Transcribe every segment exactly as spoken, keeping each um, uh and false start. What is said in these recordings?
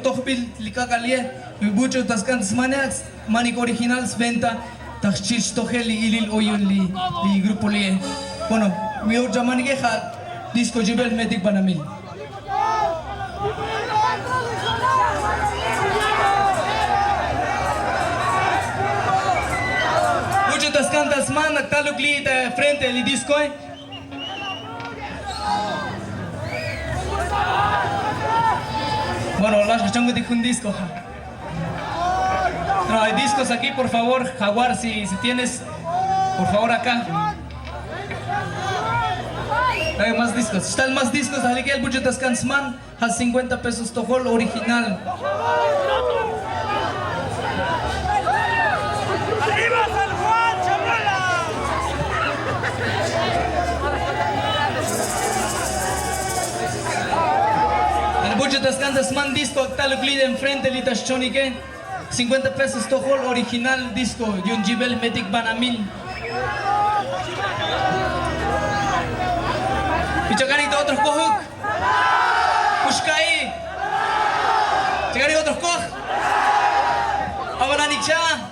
Tojbil li k'ak'al ye, buch'u ta sk'an ta smane, manik original sventa ta xchil xtojel li ilil oyun li grupo li'e. Bueno, mi or chamanike ja' disko yibel metik banamil. Buch'u ta sk'an ta sman, taluk li' ta frente li diskoe. Bueno, lax jachonkutik jun disko ja'. No, hay discos aquí, por favor, Jaguar, si, si tienes, por favor, acá. Hay más discos. Xtal más discos, jalikel buch'u ta sk'an sman, ja' cincuenta pesos tojol original. Buch'u ta sk'an ta sman disko, taluk li' enfrente li' ta xchonike. Cincuenta pesos tojol original disko, yu'un yibel metik banamil. Ichakanik ta otro kojuk. Uxka'i. Ichakanik otro koj. Abananik cha'.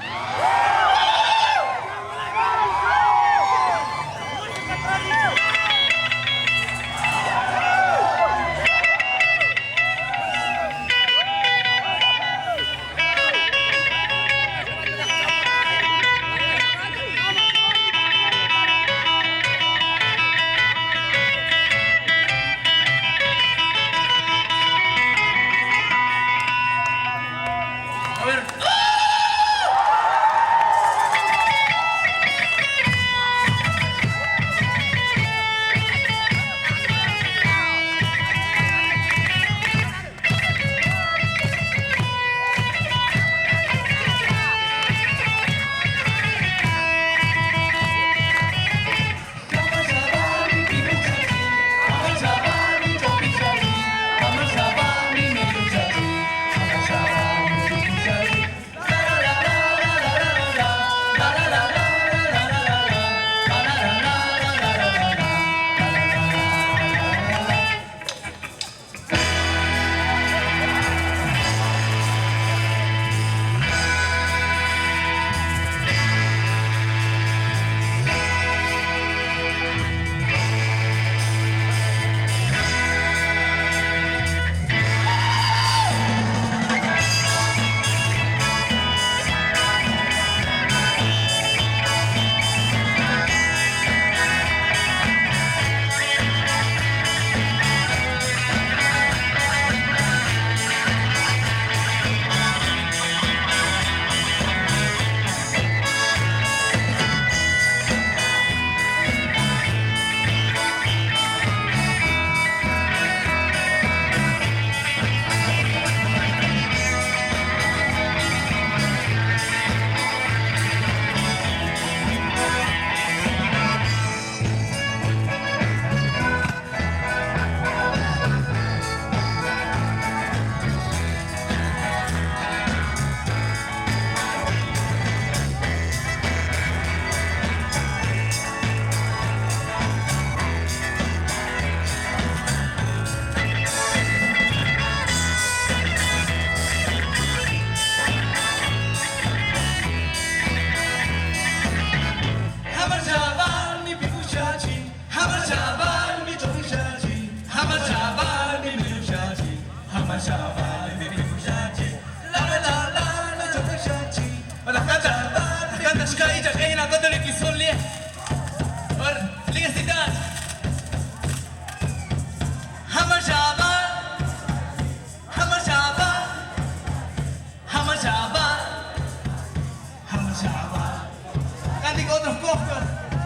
K'antik otro koj,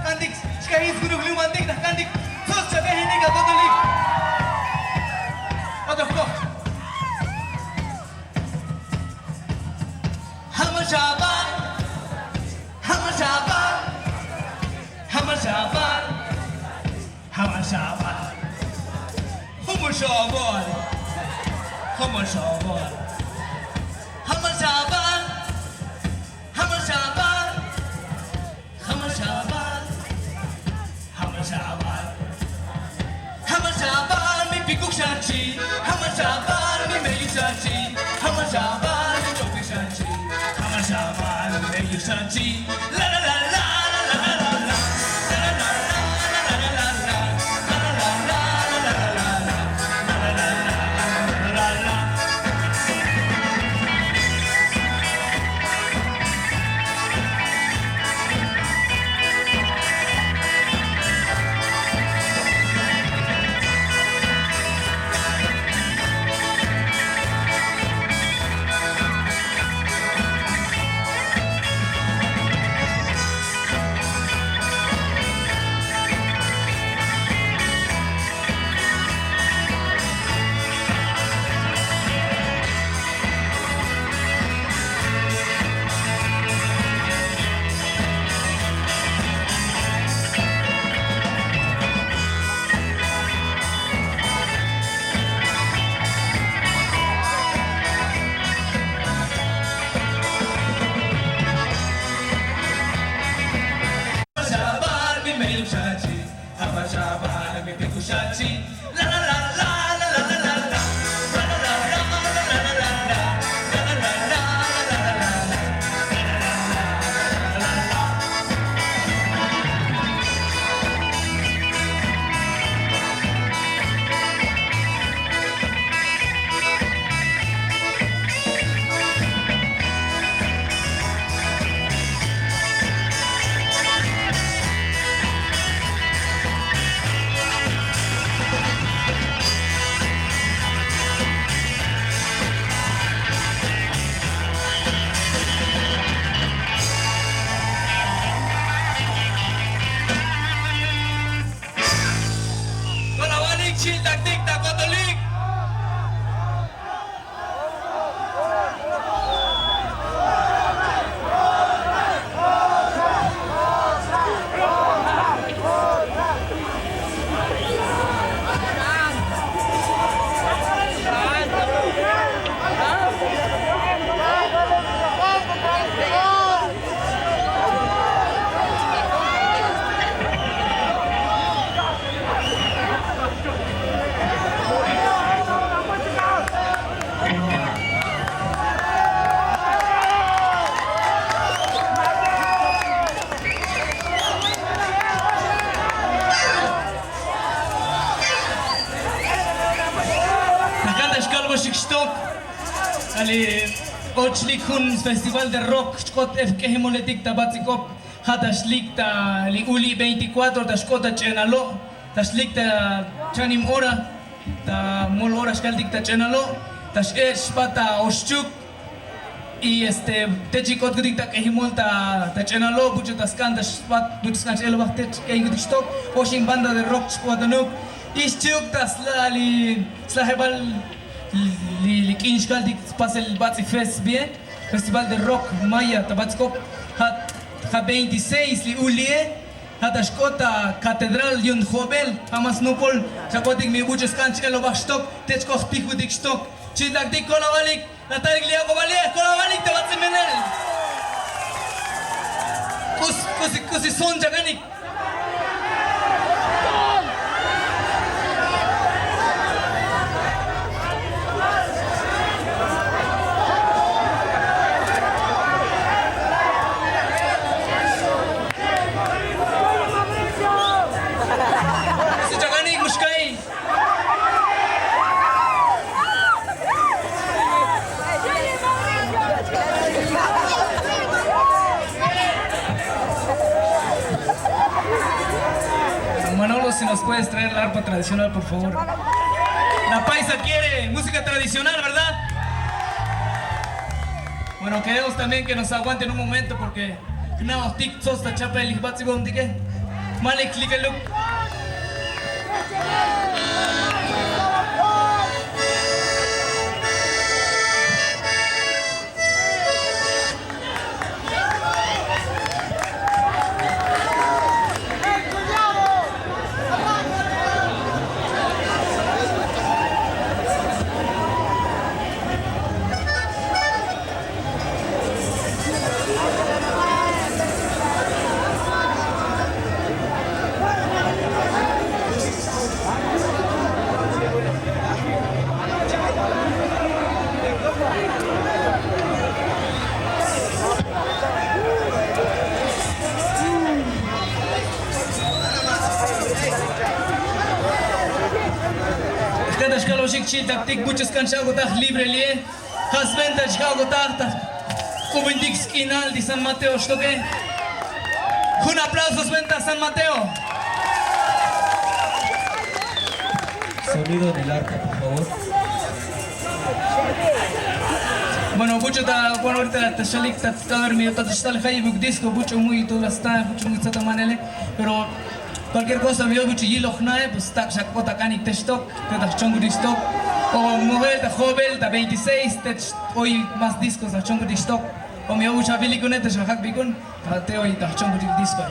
k'antik xkajin skunuk lumantik, k'antik sos chabejinik atotolik. Otro koj. Jama xaban, jama xaban, jama xaban. Jama xaban. Jama xaban. Jama xaban. Jama xaban. Jama xaban. Jama xaban. Jama xaban. Jama xaban, mi pikuk xachi. Jama xaban, mi meyuk Kolavalik, xiltaktik ta kotolik. Takan ta xkalboxik xtok. Ali och lik jun festival de rock xch'k'ot ef k'ejimoletik ta batz'ikop. Ja' ta xlik ta li uli' veinticuatro ta xk'ot ta ch'enalo', ta xlik ta chanim ora, ta mol ora xkaltik ta ch'enalo', ta x'ech' xpat ta oxchuk. Y este te chik'otkutik ta k'ejimol ta ch'enalo', buch'u ta sk'an ta xpat, buch'u sk'an ch'elobaj te chk'ejikutik xtok. Oxin banda de rock chk'otanuk. Y xchi'uk ta sla li slajebal li k'in xkaltik spasel batz'i fest bien. Festival de rock maya ta batz'ikop. Ja' ja' veintiséis li ulie. Ja' ta xk'ot ta katedral yu'un jobel ja' ma snupol. Xa k'otik mi buch'u sk'an ch'elobaj xtok te chk'o jtijutik xtok. Chitlaktik kolavalik. Latalik li ak'obalik kolavalik ta batz'imenel. K'us k'usi k'usi sun chakanik. K'usi chakanik muxka'i. Manolo, si nos puedes traer la arpa tradicional, por favor. La paisa quiere música tradicional, ¿verdad? Bueno, queremos también que nos aguanten un momento porque Kna'ojtik tsots ta chapel li jbatz'ibomtike. Malik likeluk. Chiltaktik muchas kan xa'akotaj libre li'e. Ja' sventa xja'akotaj ta k'ubintik sk'inal ti san mateo xtoke. Jun aplauso sventa san mateo. Sonido del arpa, por favor. Bueno, mucho ta bueno ahorita ta xalik ta ta dormido ta xtal jayibuk disco mucho muy tu la sta mucho muy tzatamanele. Pero cualquier cosa mi yo mucho yiloj nae pues tak xak'ot akanik te xtok. Te ta jchon kutik xtok o mojel ta jobel ta veintiséis te oy más discos ta jchon kutik xtok. O mi yo mucho avilikune te xajak bikun. Te oy ta jchon kutik disco.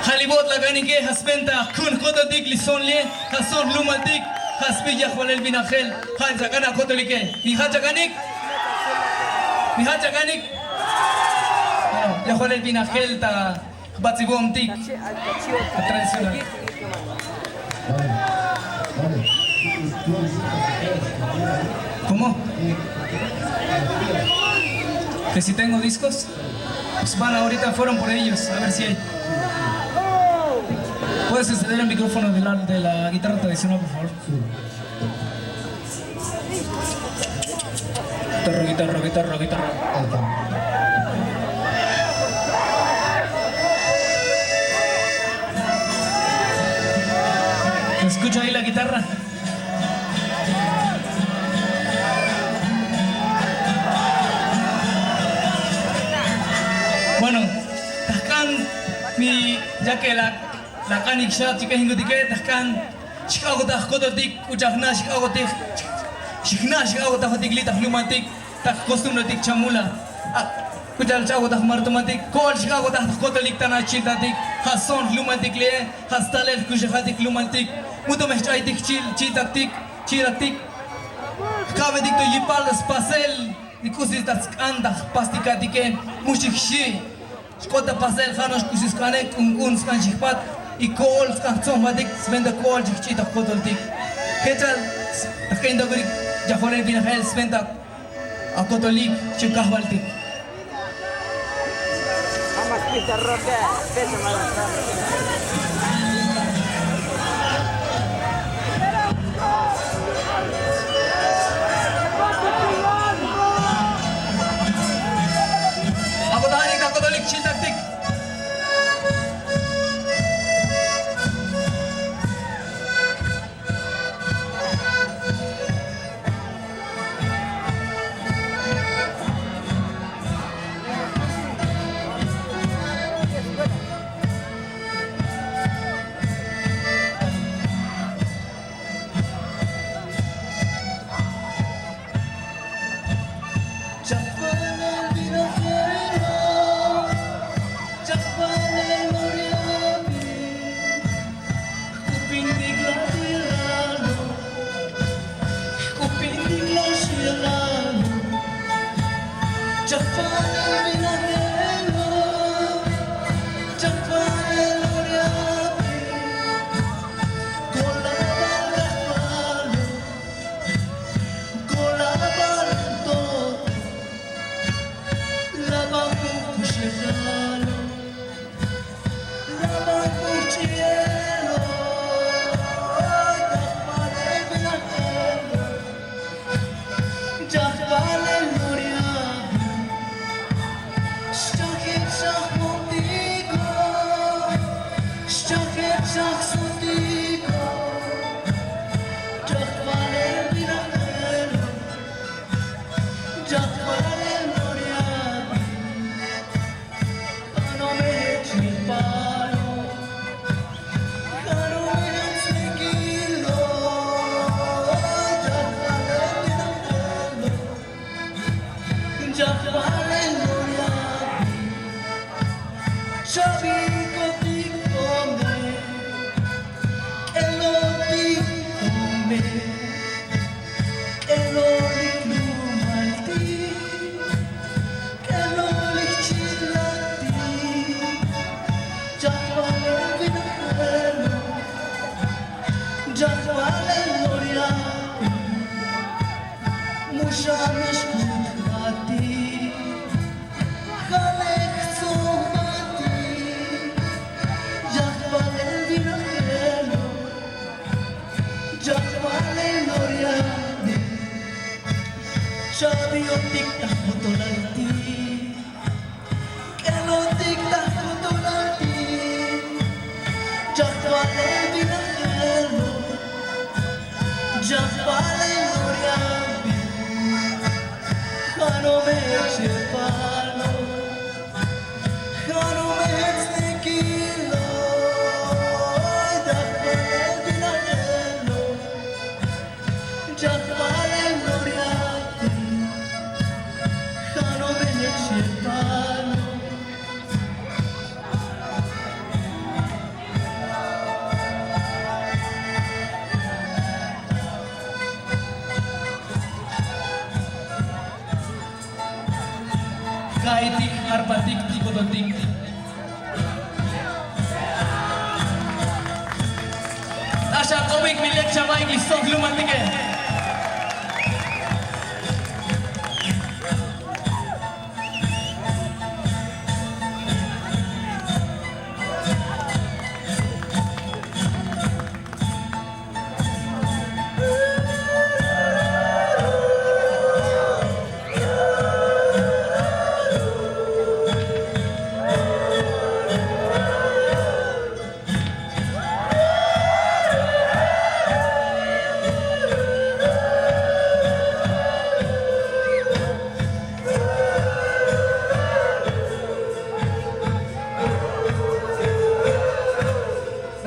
Jalibot la kanike jasbenta kun kototik li son li. Jason jlumaltik jaspi yajvalel vinajel. Jach akan akotolike. Mi jach akanik. Mi jach akanik. Yajvalel vinajel ta jbatzibomtik. Tradicional. Como? Que si tengo discos. Pues van ahorita fueron por ellos a ver si hay. Puedes encender el micrófono de la guitarra tradicional por favor? Guitarra guitarra guitarra guitarra. Escucha ahí la guitarra. Bueno, tajkan mi ya ke la la kanik xa chike jingutike tajkan. Xk'akotaj kotoltik k'uchajna xk'akotaj xk'akotajotik li' ta jlumaltik ta jkostumbratik chamula. K'uchal xk'akotaj martumatik ko'ol xk'akotaj ta kotolik tana chiltatik. Jasson jlumaltik li'e jastalel jkuxajatik jlumaltik. Mutumej ch'aytik chiltaktik chilaktik. Jkabetik to yipal ta spasel. Li k'usi ta sk'an ta jpastikatike. Muxi jxi'. Xk'ot ta pasel ja' no'ox k'usi sk'ane k'unk'un sk'an xijpat. Y ko'ol sk'an jtzojmatik sventa ko'ol chijch'i' ta jkotoltik. Jechal ta jk'in ta kurik yajvalel vinajel sventa akotolik. Chuk kajvaltik. Akotajanik ta kotolik chiltaktik. Xamex kutjati, jalek jtzujbati, yajpalel vinajelo, yajpalel loriani, chaviotik ta kotolalti, k'elotik ta kotolalti, yajpalel vinajelo, yajpalel loriani, ja' no me chepalo, ja' no me tslikilo, yajpalel vinajelo, yajpalel loriani, ja' no me chepalo. Ka'itik, arpatik, tikotoltik. T'ax ak'obik mi lek chava'ik li stojlumaltike.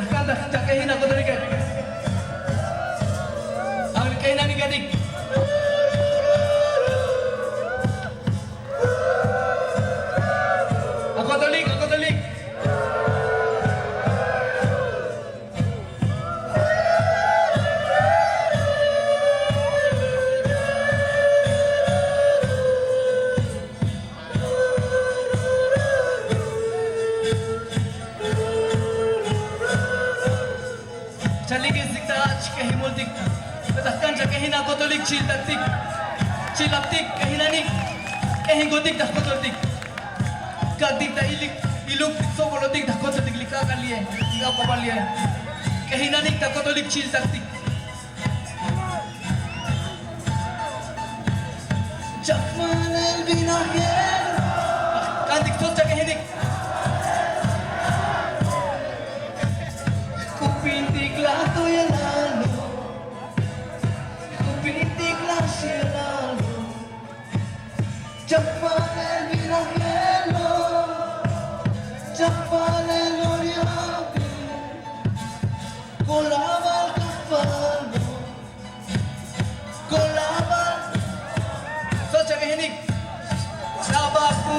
Najkan ta k'ejin akotolike. Ak'ejinanikatik. Akotolik, akotolik. Chalik isik ta chk'ejimultik. Petajkan chak'ejin akotolik chiltaktik. Chilaktik, k'ejinanik. K'ejinkotik ta jkotoltik. Kaktik ta ilik, iluk, sobolotik ta jkotoltik li k'ak'al li'e, li k'ak'al li'e. K'ejinanik ta kotolik chiltaktik. Chajpalel vinajelo. K'antik tos chak'ejinik. Jk'upintik laj toyelalo, jk'upintik laj xielalo. Chajpalel vinajelo, chajpalel oriabil. Kolabal kajpalo, kolabal. Sos chak'ejinik. Labal ku.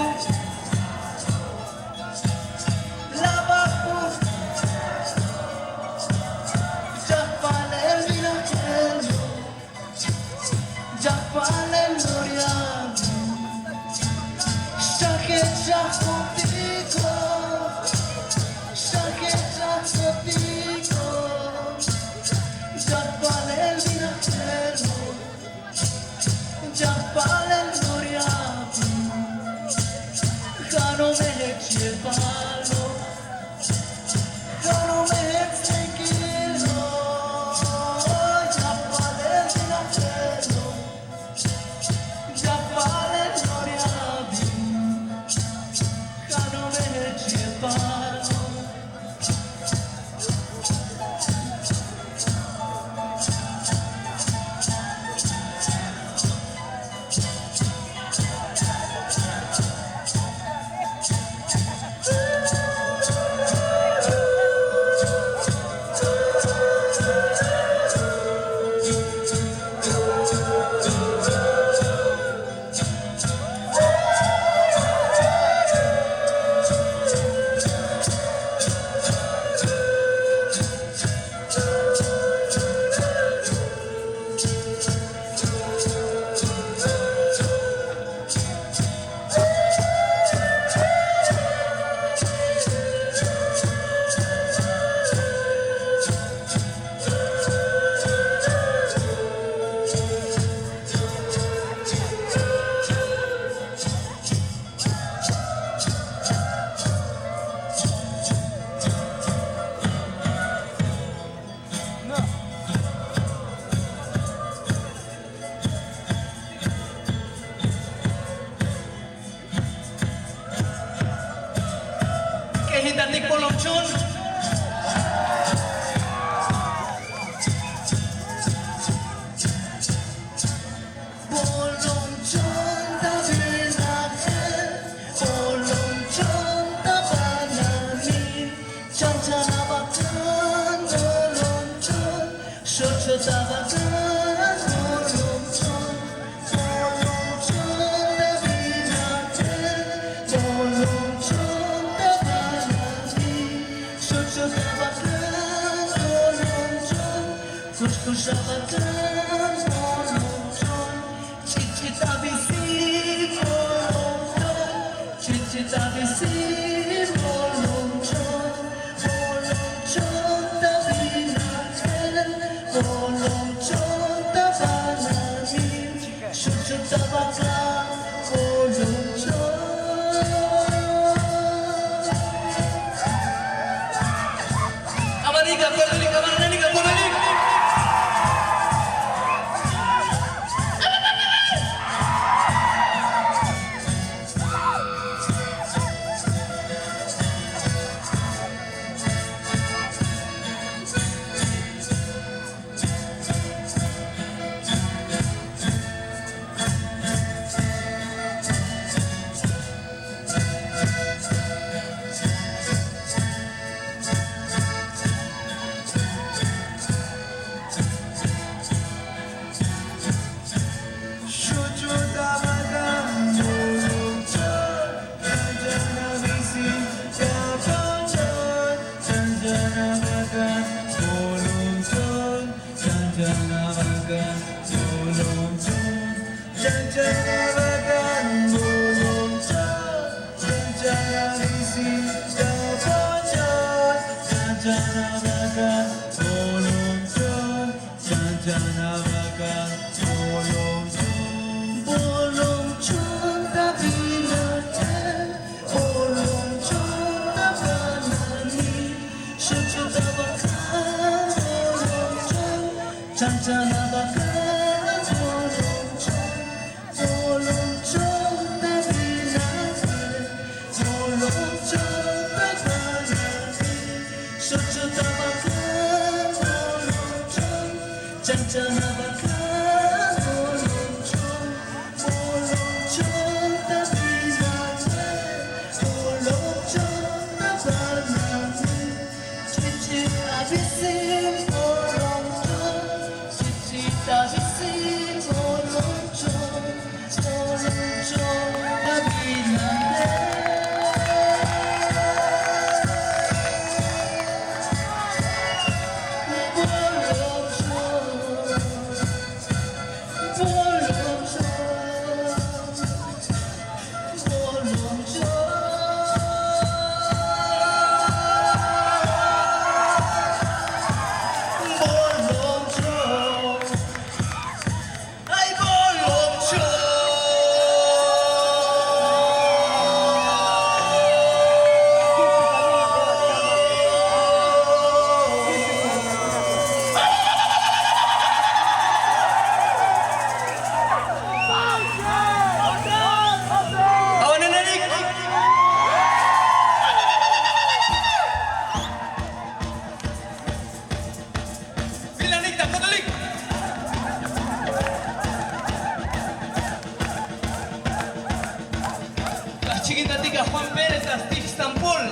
Chikintatik a Juan Pérez, Castik Stampol.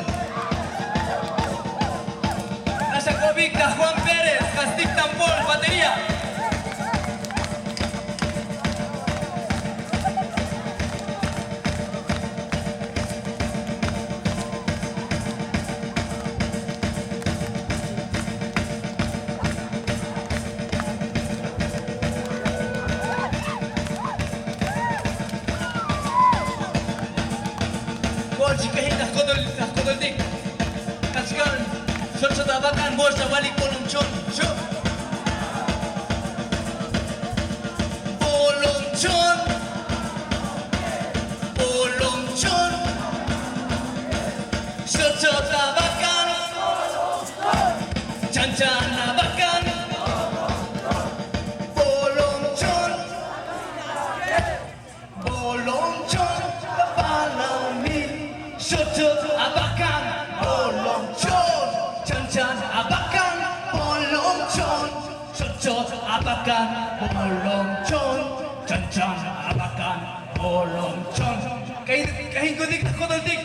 Naxak'obik ta Juan Pérez, Castik Stampol, batería. Kol chikajin ta jkotol, ta jkotoltik. Kachkal xol chot abakan, box ta walik bolomchon. Xu'. Bolomchon. Bolomchon. Xol chot abakan. Chanchan abakan. Bolomchon. Bolomchon ta banani. Xol chot abakan. Bolomchon. Chanchan abakan. Bolomchon. Xol chot abakan. Bolomchon. Chanchan abakan. Bolomchon. K'ajin, k'ajin kutik ta jkotoltik.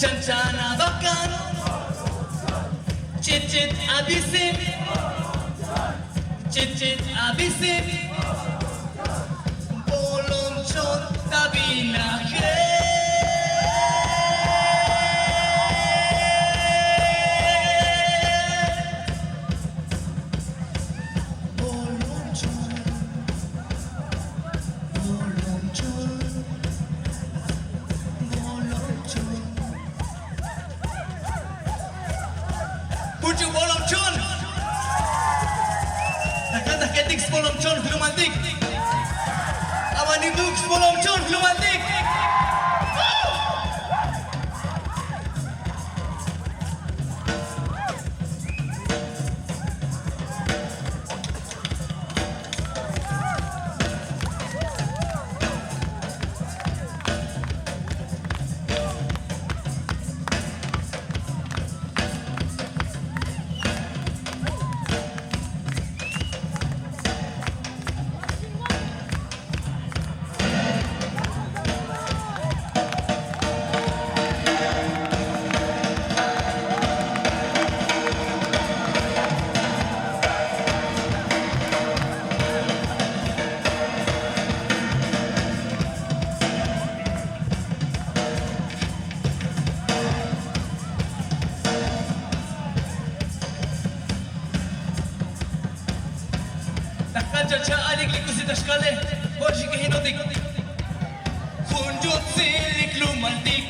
Chanchan abakan. Ch'ich'it abisin. Ch'ich'it abisin. Bolomchon tabinaje. Bolomchon. Bolomchon. Bolomchon. Puchu bolomchon. Nak'an ta jk'etik sbolomchon jlumaltik. Abanibuk sbolomchon jlumaltik. Ta jk'an cha' cha' alik li k'usi ta xkale. Jun xik'ejinotik. Jun yutzil li jlumaltik.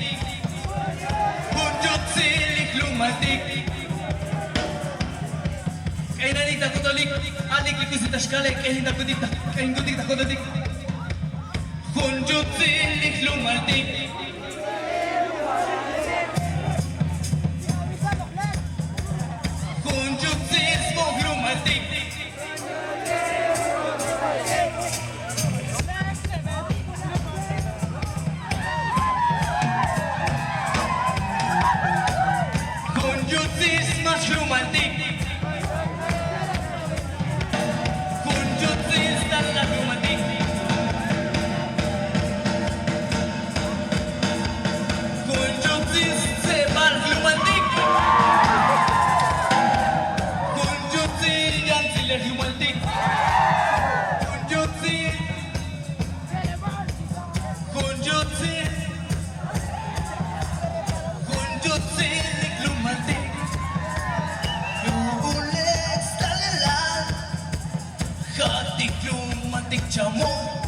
Jun yutzil li jlumaltik. K'ejinanik ta kotolik. Alik li k'usi ta xkale, k'ejin ta kutik ta, k'ejin kutik ta kotolik. Jun yutzil li jlumaltik. Jun yutzil sbo jlumaltik. Jun yutzil smax jlumaltik. Jun yutzil stalala jlumaltik. Jun yutzil stse'bal jlumaltik. Jun yutzil yantzilel jlumaltik. Jun yutzil. Jun yutzil. Jun yutzil li jlumaltik. Yu ulek stalelal. Ja'tik jlumaltik chamon.